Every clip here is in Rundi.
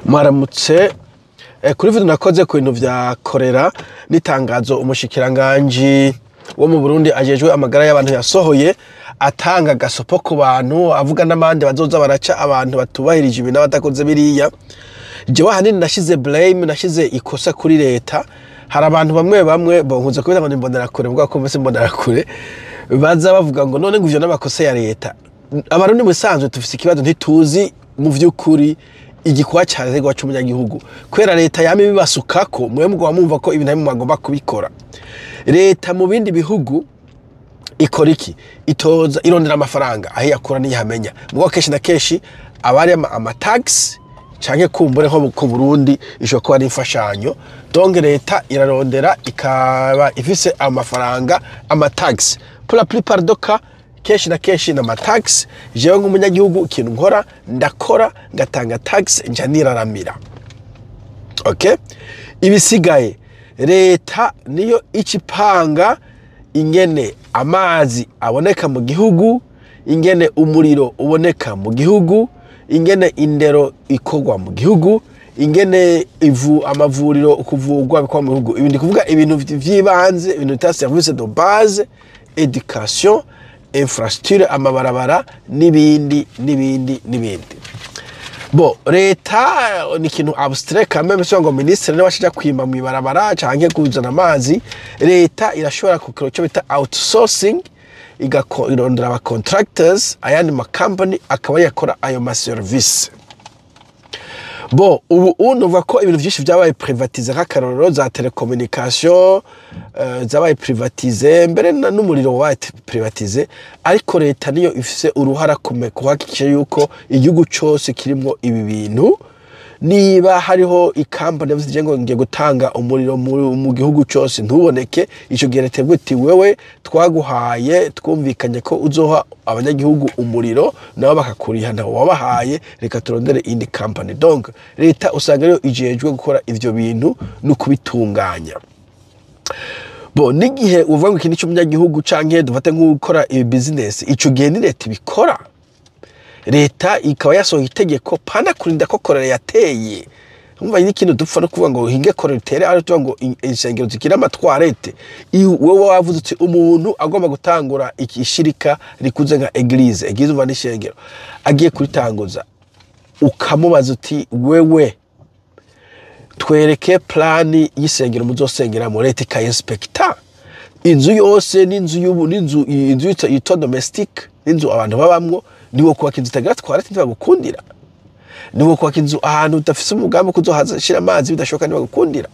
Mwaramutse. Kuri video nakoze ku bintu vya korera n'itangazo umushikiranganji wo mu Burundi ajejwe amagara y'abantu yasohoye, atanga gasopo ku bantu, avuga n'amande bazoza baraca abantu batubahirije ibi n'abadakoze biriya. Jewe ahanini nashize blame, nashize ikosa kuri leta. Hari abantu bamwe bamwe bonkuze kubita ngo ni imbonerakure, mvuga ko mbese imbonerakure baza bavuga ngo none ngo ivyo n'amakosa ya leta. Abarundi mu bisanzwe tufise ikibazo, ntituzi mu vy'ukuri igikorwa ca leta c'umunyagihugu, kubera leta yama ibibasukako. Mwe muguma mwumva ko ibintu arimwe mwagomba kubikora. Leta mu bindi bihugu ikora iki? Itoza, irondera amafaranga, aho iyakura ntiyahamenya, mugabo kenshi na kenshi aba ari ama tax, canke kumbure nko ku Burundi ishobora kuba ari imfashanyo. Donc leta irarondera, ikaba ifise amafaranga, ama tax. Pour la plupart des cas, kenshi na kenshi ni ama tax. Jewe nk'umunyagihugu, ikintu nkora, ndakora ngatanga tax, nja niraramira. Okay, ibisigaye leta niyo icipanga ingene amazi aboneka mu gihugu, ingene umuriro uboneka mu gihugu, ingene indero ikorwa mu gihugu, ingene ivu amavuriro kuvurwa bikorwa mu gihugu. Ibi ndi kuvuga ibintu vy'ibanze, ibintu bita service de base: education, infrastructure, amabarabara, n'ibindi n'ibindi n'ibindi. Bo leta ni ikintu abstrait quand même, ngo ministre niwe ashija kwimba mw'ibarabara canke kuzana amazi. Leta irashobora kukora icyo bita outsourcing, irondera aba contractors, ayandi ma company akaba yakora ayo ma service. Bo ubu nuvuga ko ibintu byinshi byabaye privatisé, nk'akarorero za télécommunication zabaye privatisé, mbere n'umuriro wabaye privatisé. Ariko leta niyo ifise uruhara kuhakikisha yuko igihugu cose kirimwo ibi bintu. Niba hariho ikampani yavuze ngo ngiye gutanga umuriro mu gihugu cyose, ntuboneke, ico gihe leta ivuga iti: "Wewe twaguhaye, twumvikanye ko uzoha abanyagihugu umuriro, nabo bakakuriha, ntawo wabahaye, reka turondere indi company." Donc leta usanga ariyo ijejwe gukora ivyo bintu no kubitunganya. Bo n'igihe uvuga ngo iki ni cy'umunyagihugu, canke dufate nk'ukora ibi business, ico gihe ni leta ibikora. Leta ikaba yasohoye itegeko, pana kurinda ko korera yateye. Umva, n'ikintu dupfa no kuvuga ngo hinge korera itere, ari tuvuga ngo insengero zigira ama toilettes. Wewe wavuze uti umuntu agomba gutangura ishirika rikuze nka église, église umva n'ishengero, agiye kuritanguza, ukamubaza uti: "Wewe twereke plan y'isengero muzosengeramo." Leta ikayinspekta inzu yose, n'inzu y'ubu, n'inzu, inzu yitwa domestique, n'inzu abantu babamwo. Niwo kubaka inzu itagira toilette, ntibagukundira. Niwo kubaka inzu ahantu udafise umugambi wo kuzohashira amazi, bidashoboka, ntibagukundira.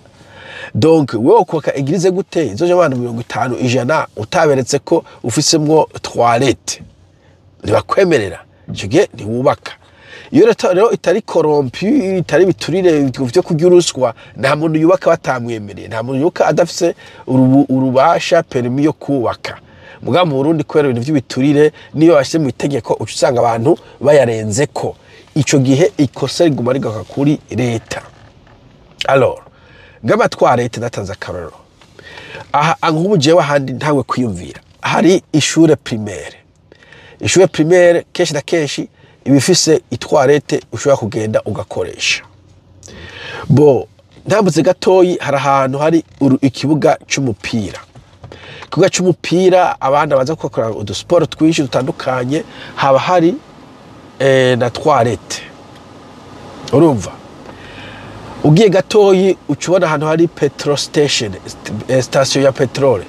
Donc wewe kubaka église gute izoja abantu 50, 100, utaberetse ko ufisemwo toilette? Ntibakwemerera. Icyo gihe ntiwubaka. Iyo leta rero itari corrompue, itari biturire vyo kurya uruswa, nta muntu yubaka batamwemereye, nta muntu yubaka adafise urubasha, permis yo kubaka. Mugabo mu Burundi, kubera ibintu vy'ibiturire, niyo bashyize mu itegeko, uca usanga abantu bayarenzeko. Ico gihe ikosa riguma rigaruka kuri leta. Alors ng'ama toilettes, natanze akarorero aha. Nk'ubu jewe ahandi ntawe kwiyumvira, hari ishure primaire. Ishure primaire kenshi na kenshi iba ifise i toilette ushobora kugenda ugakoresha. Bo ntambutse gatoyi, hari ahantu hari ikibuga c'umupira. Ikibuga c'umupira, abana baza gukora udusiporo twinshi dutandukanye, haba hari na toilette. Urumva, ugiye gatoyi uca ubona ahantu hari petrol station, station ya petrole.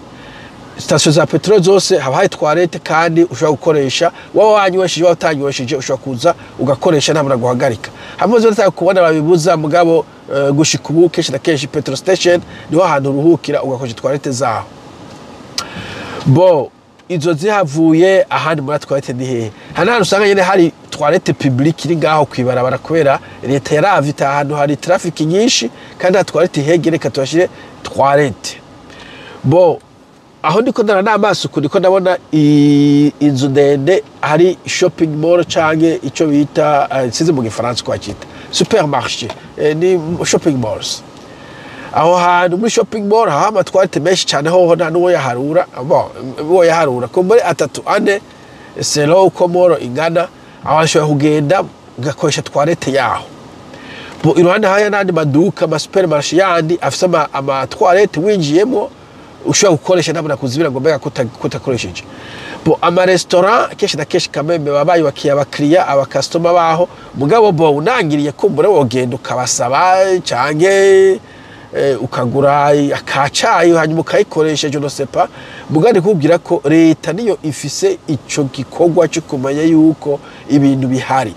Station za petrole zose haba hari toilette, kandi ushobora gukoresha, waba wanywesheje, waba utanywesheje, ushobora kuza ugakoresha, nta muntu aguhagarika. Hamwe zose kubona babibuza, mugabo gushika ubu kenshi na kenshi petrol station niho hantu uruhukira, ugakoresha toilette zaho. Bo izo zihavuye, ahandi muri toilette ni hehe? Hari n'ahantu usanga nyene hari toilette publique iri ngaho kwibarabara, kubera leta yaravye iti: "Ahantu hari trafic nyinshi kandi nta toilette ihegere, reka tuhashire toilette." Bo aho ndiko ndara n'amaso uku, ndiko ndabona inzu ndende, hari shopping mall canke ico bita, sinzi mu gifaransa uko bakita, supermarché, ni shopping malls. Aho hantu muri shopping mall haba ama toilettes menshi cyane, hoho nta n'uwo yaharura. Bon, uwo yaharura ko muri atatu, ane, selon uko mall ingana. Aho ashobora kugenda ugakoresha toilette yaho. Bo iruhande haya n'andi maduka, ama supermarché yandi afise ama toilette, winjiyemo ushobora gukoresha, ntabona kuzibira ngo mbega kutakoresheje. Bo ama restaurant kenshi na kenshi kamembe baba bayubakiye abakiriya, abakastoma baho. Mugabo bo unangiriye kumbura wogenda ukabasaba canke ukagura akacayi hanyuma ukayikoresha, je ne sais pas. Mugabo kubwira ko leta niyo ifise ico gikorwa cyo kumenya yuko ibintu bihari.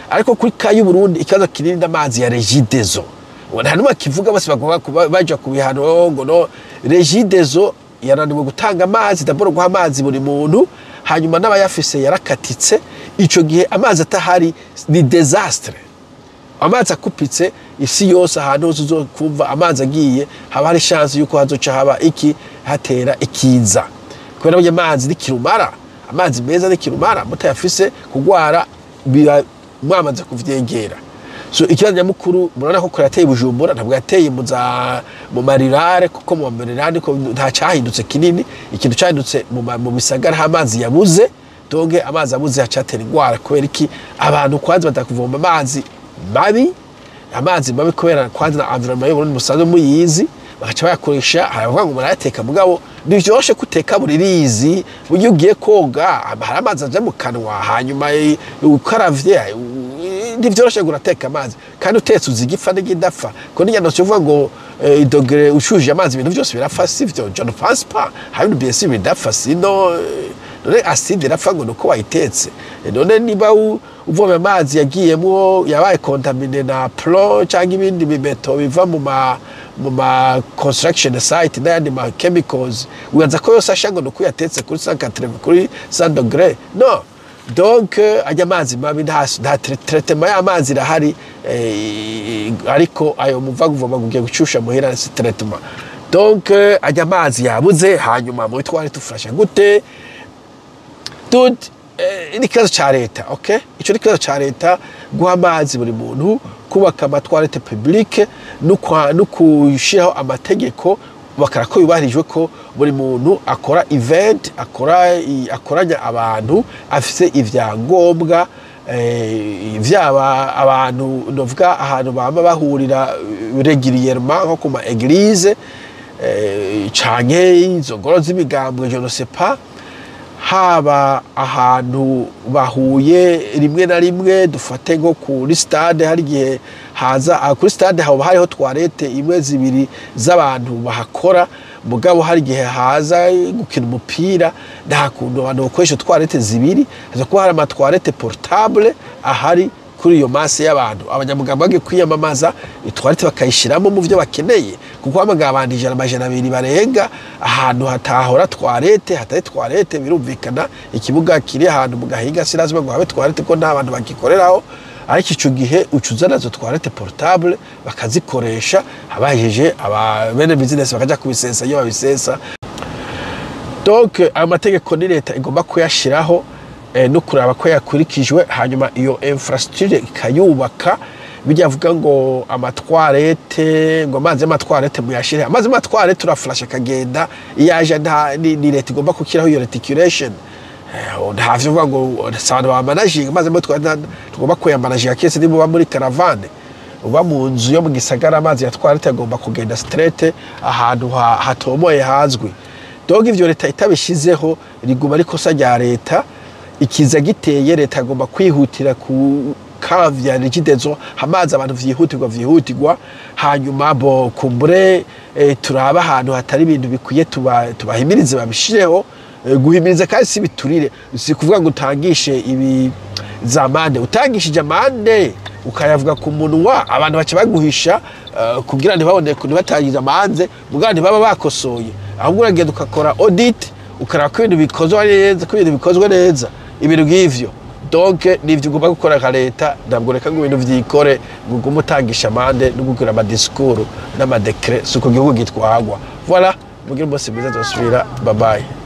Ariko kuri cas y'u Burundi, ikibazo kinini n'amazi ya Regideso. Nta numwe akivuga, bose bagomba kuba baja ku bihano ngo no Regideso yananiwe gutanga amazi, d'abord guha amazi buri muntu, hanyuma n'abayafise yarakatitse. Ico gihe amazi atahari ni désastre. Amazi akupitse isi yose, ahantu hose uzokumva amazi agiye, haba hari chance yuko hazoca haba iki, hatera ikiza, kubera burya amazi ni kirumara. Amazi meza ni kirumara, mutayafise kugwara biba mwamaze kuvyegera. So ikibazo nyamukuru, murabona ko yateye Bujumbura, ntabwo yateye mu za mu marirare, kuko mu marirare ko nta cyahindutse kinini. Ikintu cyahindutse mu bisagara, amazi yabuze. Donc amazi abuze hacatera ingwara. Kubera iki? Abantu kwanza batakuvoma amazi mabi, amazi mabi kubera kwanza na environnement y'Uburundi musanzwe muyizi, bagaca bayakoresha. Haravuga ngo murayateka, mugabo ntivyoroshe kuteka buri rizi. Burya ugiye koga hari amazi aja mu kanwa, hanyuma ukaravye, ntivyoroshe ngo urateka amazi kandi utetse uzi igipfa n'igidapfa, ko n'inyana uvuga ngo degré ushuje amazi ibintu byose birapfa, sivyo? Je ne pense pas. Hari ibintu bien sûr bidapfa, sino none acide irapfa ngo nuko wayitetse? None niba uvomye amazi yagiyemwo, yabaye contaminé na plomb cyangwa ibindi bimeto biva mu ma construction site n'ayandi ma chemicals, wibaza ko yose asha ngo nuko uyatetse kuri 180, kuri 100 degré? No. Donc ajya amazi mabi, nta traitement y'amazi irahari, ariko ayo muva kuvoma ugiye gucusha muhira si traitement. Donc ajya amazi yabuze, hanyuma mu twari tufasha gute? Dude, ni ikibazo ca leta, okay? Ico ni ikibazo ca leta: guha amazi buri muntu, kubaka ama toilettes publiques, no kushiraho amategeko bakara ko yubahirijwe, ko buri muntu akora event, akora akoranya abantu, afise ivyangombwa, vyaba abantu novuga ahantu bama bahurira régulièrement, nko ku ma église, canke izo ngoro z'imigambwe, je ne sais pas, haba ahantu bahuye rimwe na rimwe, dufate nko kuri stade, hari igihe haza kuri stade haba hariho toilette imwe, zibiri z'abantu bahakora. Mugabo hari igihe haza gukina umupira, nta kuntu abantu bakoresha toilette zibiri, haza kuba hari ama toilettes portables ahari kuri iyo masse y'abantu. Abanyamugabo bagiye kwiyamamaza, i toilette bakayishiramo mu byo bakeneye, kuko hamagara abantu 100, 200 barenga ahantu hatahora toilette, hatari toilette, birumvikana. Ikibuga kiri ahantu mu gahinga, si lazima ngo habe toilette ko nta bantu bagikoreraho. Ariko ico gihe uca uzana izo toilette portable bakazikoresha, abahejeje aba bene business bakaja kubisesa iyo babisesa. Donc ayo mategeko ni leta igomba kuyashiraho, no kuraba ko yakurikijwe, hanyuma iyo infrastructure ikayubaka. Bijya avuga ngo ama toilettes, ngo amazi y'ama toilettes muyashire, amazi y'ama toilettes uraflasha akagenda iyo aje. Nta ni leta igomba kukiraho iyo reticulation. Ntavyo uvuga ngo abantu bamanaginga amazi y'ama toilette, tugomba kuyamanaginga kese niba uba muri caravane, uba mu nzu yo mu gisagara, amazi ya toilette agomba kugenda straight ahantu hatomoye hazwi. Donc ivyo leta itabishizeho riguma ari ikosa rya leta. Ikiza giteye, leta agomba kwihutira ku kavya Regideso amazi abantu vyihutirwa, vyihutirwa. Hanyuma bo kumbure turaba ahantu hatari ibintu bikwiye, tubahimirize babishireho. Guhimiriza kandi si biturire, si kuvuga ngo utangishe ibi za amende. Utangishije amende ukayavuga ku munwa, abantu baca baguhisha kugira ntibabone ntibatangize amande, mugabo ntibaba bakosoye. Ahubwo uragenda ugakora audit, ukaraba ko ibintu bikozwe neza, ko ibintu bikozwe neza, ibintu nk'ivyo. Donc nivyo ugomba gukora nka leta. Ntabwo reka ngo ibintu vyikore, ngo ugume utangisha amande no gukora ama discours n'ama décrets, si uko igihugu gitwagwa. Voilà, mugire umunsi mwiza, tuzosubira. Bye bye.